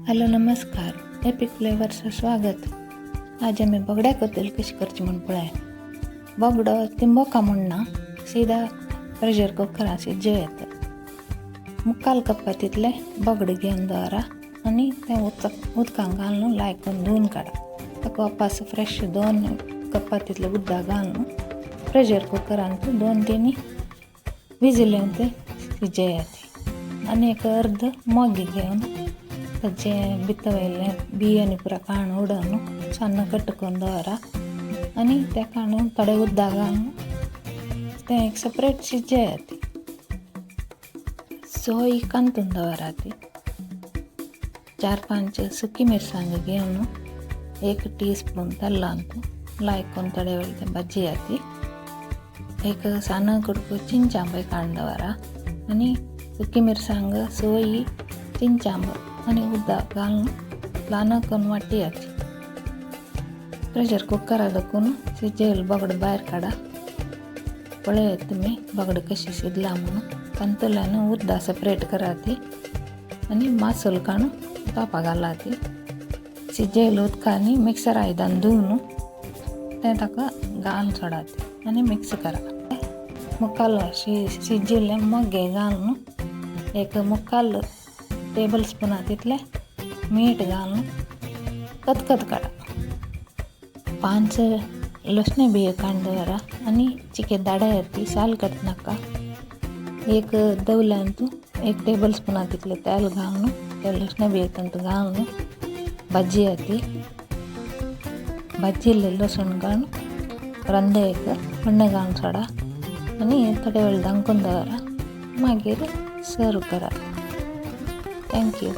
Hello नमस्कार, epic फ्लेवर्सचं स्वागत. आज आमी बांगड्या कत्तल कशी करची म्हूण पळय. बांगडो तिंबोका म्हूण ना, सीधा प्रेशर कुकरान शिजोवं येता. मुक्काल कप्पा तितले बांगडे घेवन दवरा आनी तें उदकान घालून लायकून धुवन काडा. ताका वापस फ्रेश 2 कप्पा तितले उदक घालून प्रेशर कुकरांत 2-3 विजल येवन ते शिजयात. आनी एक अर्द मोगी घेवन ताजे भितर वयलें बियांनी पुरा काण उडोवन सान्न कट करून दवरा आनी तें काडून थोडें उदक घालून तें एक सेपरेट शिजयात. सोय कांतून दवरात. 4-5 सुकी मिरसांग घेवन 1 टी स्पून तेलांत लायकून थोडे वेळ तें भाजयात. एक सान्न कुडको चिंचांबय काडून दवरा आनी सुकी मिरसांग, सोय, चिंचांब आनी उदक घालून ल्हान करून वाटयात. प्रेशर कुकरा दाखोवन शिजयले बांगडो भायर काडा. पळयात तुमी बांगडो कशें शिजला म्हणून. तातूंतल्यान उदक सेपरेट करात आनी मासोल काडून तोपा घालात. शिजयले उदकांनी मिक्सर आयदन धुवन तें ताका घालून सोडात आनी मिक्स करात. मुखाल शिजिल्लें मग्गे घालून 1 3/4 टेबल स्पूना तितलें मीठ घालून कतकत काडा. 5 लसणे बियो काडून दवरा आनी चिके दाडा ती साल काडनाका. एक दवल्यांत 1 टेबल स्पूना तितलें तेल घालून ते लसणे बियो तातूंत घालून भाजयात. भाजिल्लें लसूण घालून रंदे एक एण्णें घालून सोडा आनी थोडे वेळ धांकून दवरा. मागीर सर्व करात. Thank you.